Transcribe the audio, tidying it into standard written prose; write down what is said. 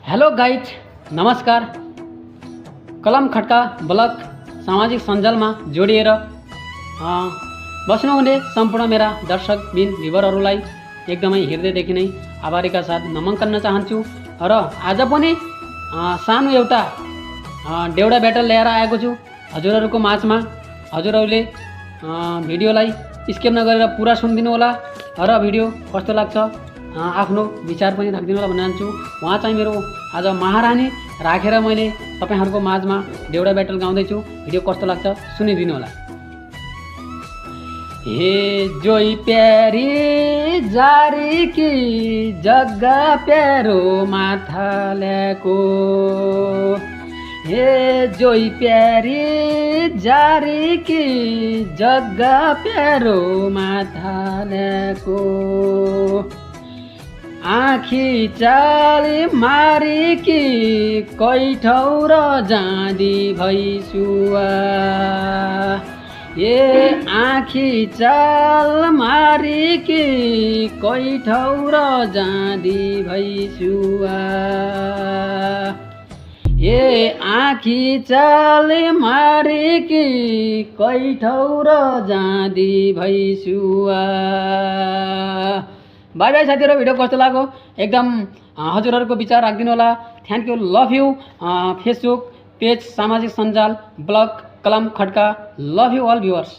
Hello guys, नमस्कार। कलम Khadka blog सामाजिक सञ्जालमा जोडिएर बस्नुहुने सम्पूर्ण मेरा दर्शकबिन भ्युवरहरूलाई एकदमै हृदयदेखि नै आभारीका साथ नमन गर्न चाहन्छु। र आज पनि सानो एउटा देउडा ब्याटल ल्याएर आएको छु हजुरहरूको माझमा। हजुरहरूले भिडियोलाई स्किप नगरेर पुरा सुनिदिनु होला र भिडियो कस्तो लाग्छ आफ्नो विचार पनि राखिदिनु होला भन्न चाहन्छु। उहाँ चाहिँ मेरो आज महारानी राखेर मैले तपाईहरुको माझमा देउडा ब्याटल गाउँदैछु। भिडियो कस्तो लाग्छ सुनिदिनु होला। हे जोई प्यारी जारी की जग्गा प्यारो माथा ल्याको, हे जोई प्यारी जारी की जग्गा प्यारो माथा ल्याको, आँखी चाली मारी की कै ठौर जाँदी भैसुवा, ये आँखी चाल मारी की कै ठौर जाँदी भैसुवा, ये आँखी चाल मारी की कै ठौर जाँदी भैसुवा। बाई बाई साथीहरु, भिडियो कस्तो लाग्यो एकदम हजुरहरूको विचार राखिदिनु होला। Thank you, love you. Facebook page सामाजिक सञ्जाल blog Kalam Khadka, love you all viewers.